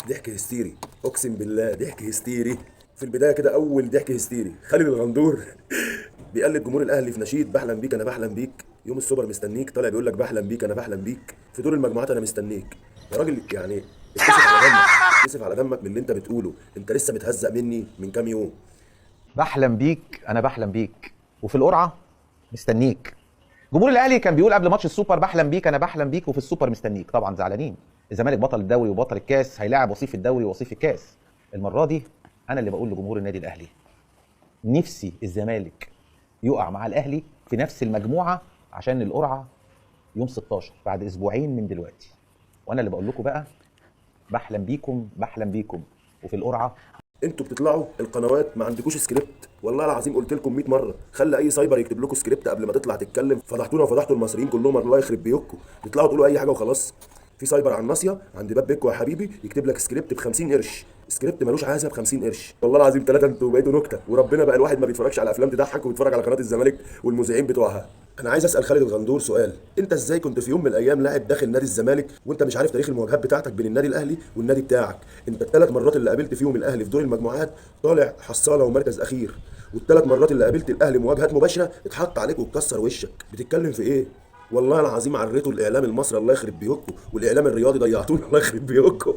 ضحك هستيري، اقسم بالله ضحك هستيري. في البداية كده اول ضحك هستيري، خالد الغندور بيقلد جمهور الاهلي في نشيد بحلم بيك انا بحلم بيك، يوم السوبر مستنيك، طالع بيقول لك بحلم بيك انا بحلم بيك في دور المجموعات انا مستنيك. يا راجل يعني اتكسف على دمك، اتكسف على دمك من اللي انت بتقوله، انت لسه متهزق مني من كام يوم. بحلم بيك انا بحلم بيك وفي القرعة مستنيك. جمهور الاهلي كان بيقول قبل ماتش السوبر بحلم بيك انا بحلم بيك وفي السوبر مستنيك. طبعا زعلانين، الزمالك بطل الدوري وبطل الكاس، هيلاعب وصيف الدوري ووصيف الكاس. المرة دي انا اللي بقول لجمهور النادي الاهلي، نفسي الزمالك يقع مع الاهلي في نفس المجموعة عشان القرعة يوم 16 بعد اسبوعين من دلوقتي. وانا اللي بقول لكم بقى بحلم بيكم بحلم بيكم وفي القرعة. انتوا بتطلعوا القنوات ما عندكوش سكريبت، والله العظيم قلت لكم 100 مرة خلي اي سايبر يكتب لكم سكريبت قبل ما تطلع تتكلم. فضحتونا وفضحتوا المصريين كلهم، الله يخرب بيوتكم. تطلعوا تقولوا اي حاجة وخلاص. في سايبر على الناصية عند باب بيكو يا حبيبي يكتب لك سكريبت ب 50 قرش، سكريبت ملوش عازة ب 50 قرش. والله العظيم ثلاثة انتوا بقيتوا نكتة، وربنا بقى الواحد ما بيتفرجش على افلام تضحك وبيتفرج على قناة الزمالك والمذيعين بتوعها. انا عايز اسال خالد الغندور سؤال، انت ازاي كنت في يوم من الايام لاعب داخل نادي الزمالك وانت مش عارف تاريخ المواجهات بتاعتك بين النادي الاهلي والنادي بتاعك؟ انت الثلاث مرات اللي قابلت فيهم الاهلي في دور المجموعات طالع حصاله ومركز اخير، والثلاث مرات اللي قابلت الاهلي مواجهات مباشرة اتحط عليك واتكسر وشك. بتتكلم في ايه؟ والله العظيم عريتوا الاعلام المصري الله يخرب بيوتكم، والاعلام الرياضي ضيعتونا الله يخرب بيوتكم.